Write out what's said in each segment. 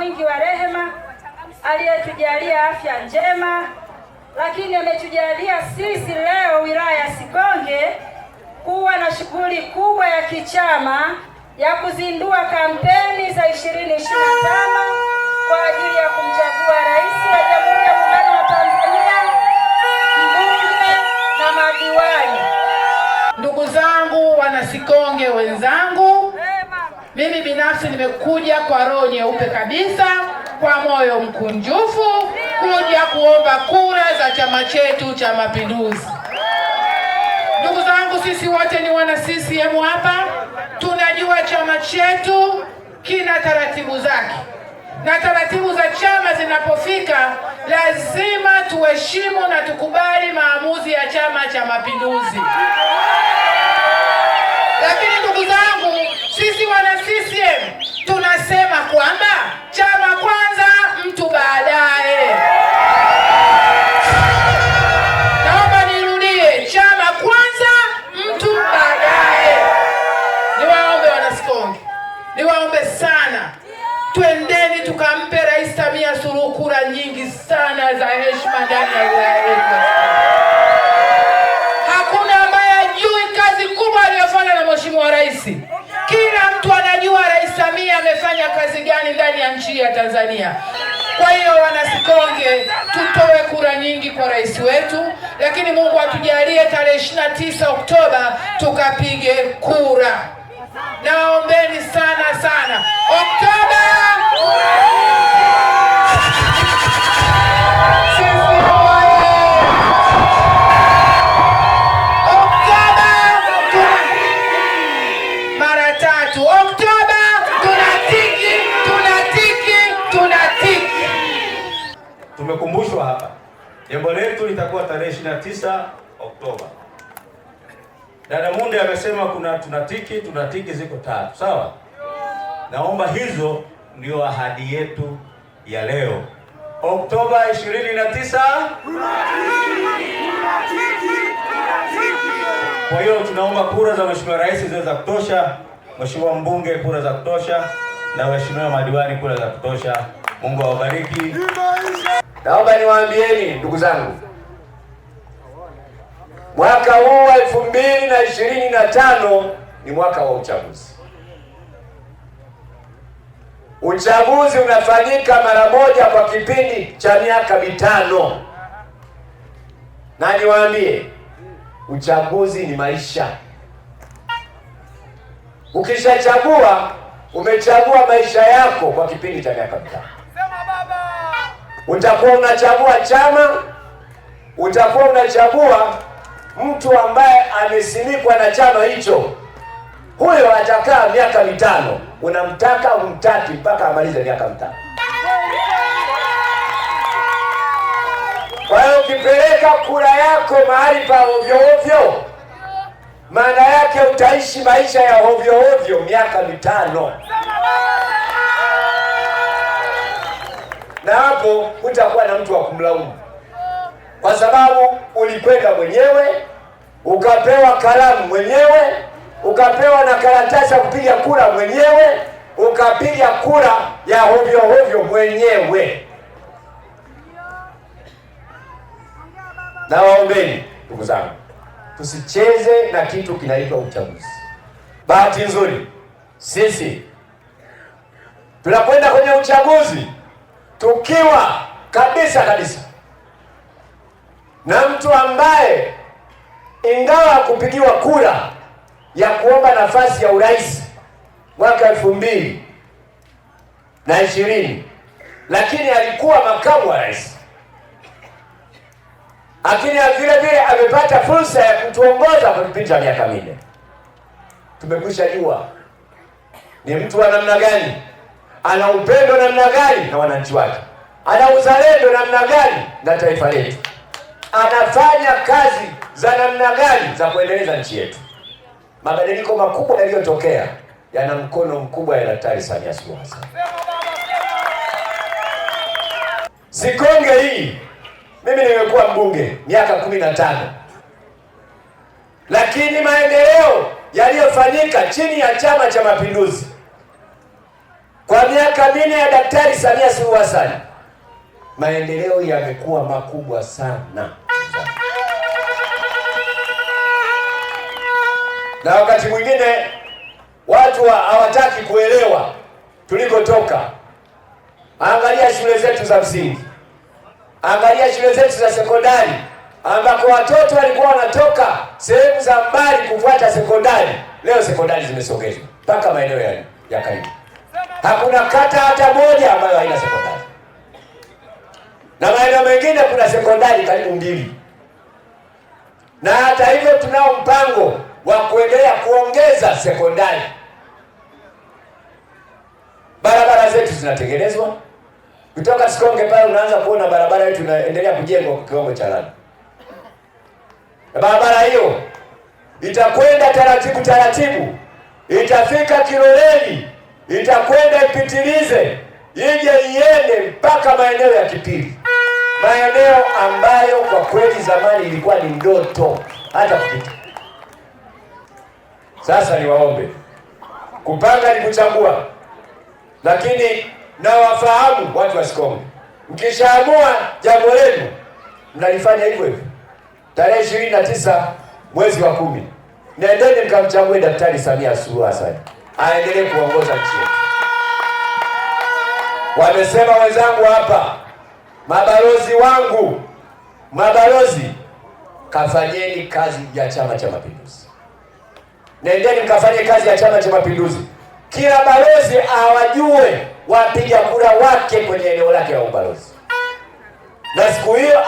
mwingi wa rehema aliyetujalia afya njema, lakini ametujalia sisi leo wilaya ya Sikonge kuwa na shughuli kubwa ya kichama ya kuzindua kampeni za 2025 kwa ajili ya kumchagua Rais wa Jamhuri ya Muungano wa Tanzania, mbunge na madiwani. Ndugu zangu wana Sikonge wenzangu, mimi binafsi nimekuja kwa roho nyeupe kabisa, kwa moyo mkunjufu kuja kuomba kura za chama chetu cha Mapinduzi. Ndugu zangu, sisi wote ni wana CCM hapa, tunajua chama chetu kina taratibu zake, na taratibu za chama zinapofika lazima tuheshimu na tukubali maamuzi ya Chama cha Mapinduzi. Lakini ndugu zangu, sisi wana CCM tunasema kwamba chama kwanza, mtu baadaye. Naomba nirudie, chama kwanza, mtu baadaye. Niwaombe wana Sikonge, niwaombe sana, twendeni tukampe Rais Samia Suluhu kura nyingi sana za heshima ndani ya wilaya yetu ya Sikonge. Hakuna ambaye ajui kazi kubwa aliyofanya na Mheshimiwa Rais. Kila mtu anajua Rais Samia amefanya kazi gani ndani ya nchi ya Tanzania. Kwa hiyo wana Sikonge, tutoe kura nyingi kwa rais wetu, lakini Mungu atujalie tarehe 29 Oktoba tukapige kura. Naombeni sana sana, Oktoba CCM oye! Oktoba mara tatu. Oktoba tunatiki, tunatiki, tunatiki. Tumekumbushwa hapa jambo letu litakuwa tarehe 29 Oktoba. Dada Munde amesema kuna tunatiki, tunatiki ziko tatu, sawa? Naomba hizo ndio ahadi yetu ya leo. Oktoba 29. Kwa hiyo tunaomba kura za Mheshimiwa Rais ziwe za kutosha, Mheshimiwa mbunge kura za kutosha, na waheshimiwa madiwani kura za kutosha. Mungu awabariki. Naomba niwaambieni ndugu zangu, mwaka huu wa 2025 ni mwaka wa uchaguzi. Uchaguzi unafanyika mara moja kwa kipindi cha miaka 5, na niwaambie, uchaguzi ni maisha. Ukishachagua, umechagua maisha yako kwa kipindi cha miaka 5. Utakuwa unachagua chama, utakuwa unachagua mtu ambaye amesimikwa na chama hicho. Huyo atakaa miaka 5, unamtaka umtaki mpaka amalize miaka 5. Kwa hiyo ukipeleka kura yako mahali pa ovyo ovyo, maana yake utaishi maisha ya ovyo ovyo miaka 5. Na hapo hutakuwa na mtu wa kumlaumu, kwa sababu ulikwenda mwenyewe, ukapewa kalamu mwenyewe, ukapewa na karatasi ya kupiga kura mwenyewe, ukapiga kura ya ovyo ovyo mwenyewe. Na waombeni ndugu zangu, tusicheze na kitu kinaitwa uchaguzi. Bahati nzuri sisi tunakwenda kwenye uchaguzi tukiwa kabisa kabisa na mtu ambaye ingawa kupigiwa kura ya kuomba nafasi ya urais mwaka 2020, lakini alikuwa makamu wa rais, lakini vile vile amepata fursa ya kutuongoza kwa kipindi cha miaka 4. Tumekwisha jua ni mtu wa namna gani, ana upendo namna gani na wananchi wake, ana uzalendo namna gani na taifa letu, anafanya kazi za namna gani za kuendeleza nchi yetu. Mabadiliko makubwa yaliyotokea yana mkono mkubwa ya Daktari Samia Suluhu Hassan. Sikonge hii, mimi nimekuwa mbunge miaka 15, lakini maendeleo yaliyofanyika chini ya Chama cha Mapinduzi Kwa miaka 4 ya Daktari Samia Suluhu Hassan maendeleo yamekuwa makubwa sana, na wakati mwingine watu hawataki kuelewa tulikotoka. Angalia shule zetu za msingi, angalia shule zetu za sekondari ambako watoto walikuwa wanatoka sehemu za mbali kufuata sekondari. Leo sekondari zimesogezwa mpaka maeneo ya karibu. Hakuna kata hata moja ambayo haina sekondari, na maeneo mengine kuna sekondari karibu 2. Na hata hivyo tunao mpango wa kuendelea kuongeza sekondari. Barabara zetu zinatengenezwa. Kutoka Sikonge pale unaanza kuona barabara yetu inaendelea kujengwa kwa kiwango cha lami. Na barabara hiyo itakwenda taratibu taratibu, itafika Kiloleli, itakwenda ipitilize, ije iende mpaka maeneo ya Kipili, maeneo ambayo kwa kweli zamani ilikuwa ni ndoto hata kupita. Sasa niwaombe, kupanga ni kuchagua, lakini nawafahamu watu wa Sikonge, mkishaamua jambo lenu mnalifanya hivyo hivyo. Tarehe 29 mwezi wa 10 nendeni mkamchague Daktari Samia Suluhu Hassan aendelee kuongoza nchi yetu. Wamesema wenzangu hapa, mabalozi wangu, mabalozi, kafanyeni kazi ya Chama cha Mapinduzi. Nendeni mkafanye kazi ya Chama cha Mapinduzi. Kila balozi awajue wapiga kura wake kwenye eneo lake la ubalozi, na siku hiyo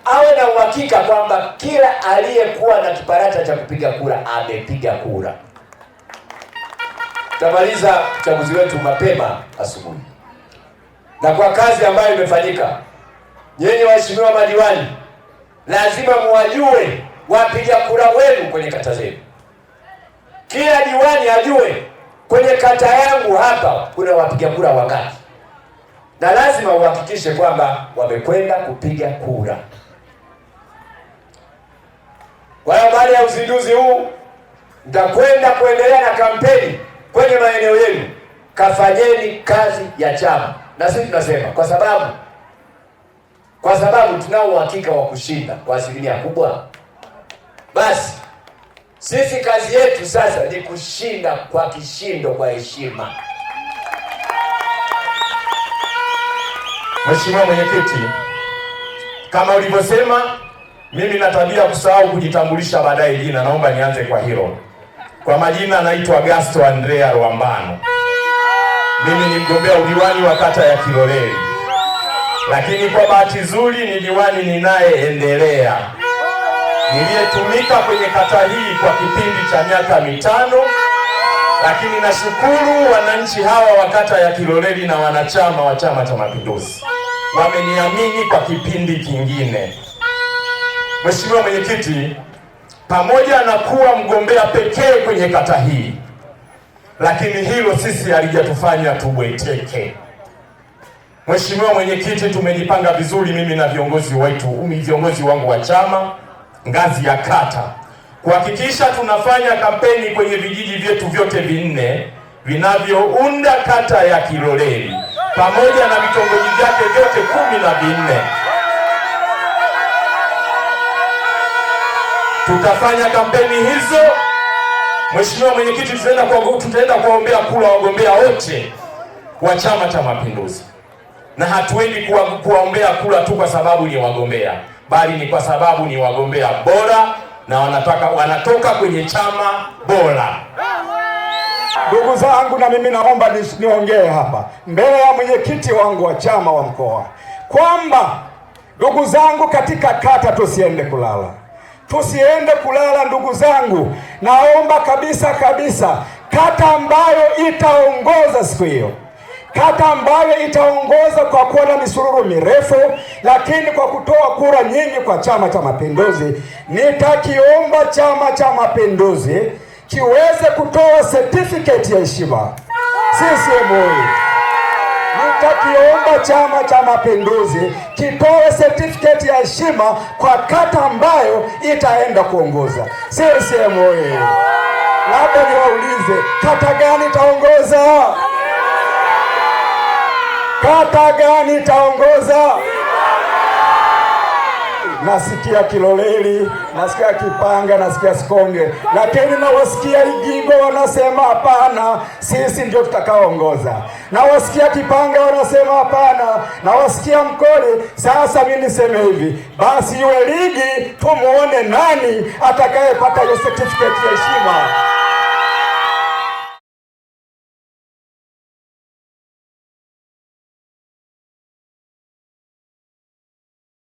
awe na uhakika kwamba kila aliyekuwa na kiparata cha kupiga kura amepiga kura. Tutamaliza uchaguzi wetu mapema asubuhi, na kwa kazi ambayo imefanyika, nyinyi waheshimiwa madiwani lazima muwajue wapiga kura wenu kwenye kata zenu. Kila diwani ajue kwenye kata yangu hapa kuna wapiga kura wangapi, na lazima uhakikishe kwamba wamekwenda kupiga kura. Kwa hiyo baada ya uzinduzi huu mtakwenda kuendelea na kampeni kwenye maeneo yenu. Kafanyeni kazi ya chama, na sisi tunasema kwa sababu tunao uhakika wa kushinda kwa asilimia kubwa, basi sisi kazi yetu sasa ni kushinda kwa kishindo, kwa heshima. Mheshimiwa Mwenyekiti, kama ulivyosema, mimi na tabia kusahau kujitambulisha baadaye jina, naomba nianze kwa hilo. Kwa majina naitwa Gasto Andrea Rwambano. Mimi ni mgombea udiwani wa kata ya Kiloleli, lakini kwa bahati nzuri ni diwani ninayeendelea, niliyetumika kwenye kata hii kwa kipindi cha miaka 5. Lakini nashukuru wananchi hawa wa kata ya Kiloleli na wanachama wa Chama cha Mapinduzi wameniamini kwa kipindi kingine. Mheshimiwa Mwenyekiti, pamoja na kuwa mgombea pekee kwenye kata hii, lakini hilo sisi halijatufanya tubweteke. Mheshimiwa Mwenyekiti, tumejipanga vizuri mimi na viongozi wetu, viongozi wangu wa chama ngazi ya kata, kuhakikisha tunafanya kampeni kwenye vijiji vyetu vyote 4 vinavyounda kata ya Kiloleli pamoja na vitongoji vyake vyote 14. Tutafanya kampeni hizo. Mheshimiwa Mwenyekiti, tutaenda kuwaombea kura wagombea wote wa Chama cha Mapinduzi, na hatuendi kuwaombea kura tu kwa sababu ni wagombea, bali ni kwa sababu ni wagombea bora na wanatoka kwenye chama bora. Ndugu zangu, na mimi naomba niongee hapa mbele ya mwenyekiti wangu wa chama wa mkoa kwamba ndugu zangu, katika kata tusiende kulala. Tusiende kulala ndugu zangu. Naomba kabisa kabisa, kata ambayo itaongoza siku hiyo, kata ambayo itaongoza kwa kuwa na misururu mirefu, lakini kwa kutoa kura nyingi kwa Chama cha Mapinduzi, nitakiomba Chama cha Mapinduzi kiweze kutoa certificate ya heshima. CCM oyee! Nitakiomba Chama cha Mapinduzi kitoe certificate ya heshima kwa kata ambayo itaenda kuongoza. CCM oyee! Labda niwaulize, kata gani itaongoza? Kata gani itaongoza? Nasikia Kiloleli, nasikia Kipanga, nasikia Sikonge, lakini nawasikia Igigo wanasema hapana, sisi ndio tutakaoongoza. Nawasikia Kipanga wanasema hapana, nawasikia Mkoli. Sasa mimi niseme hivi, basi iwe ligi, tumuone nani atakayepata hiyo certificate ya heshima.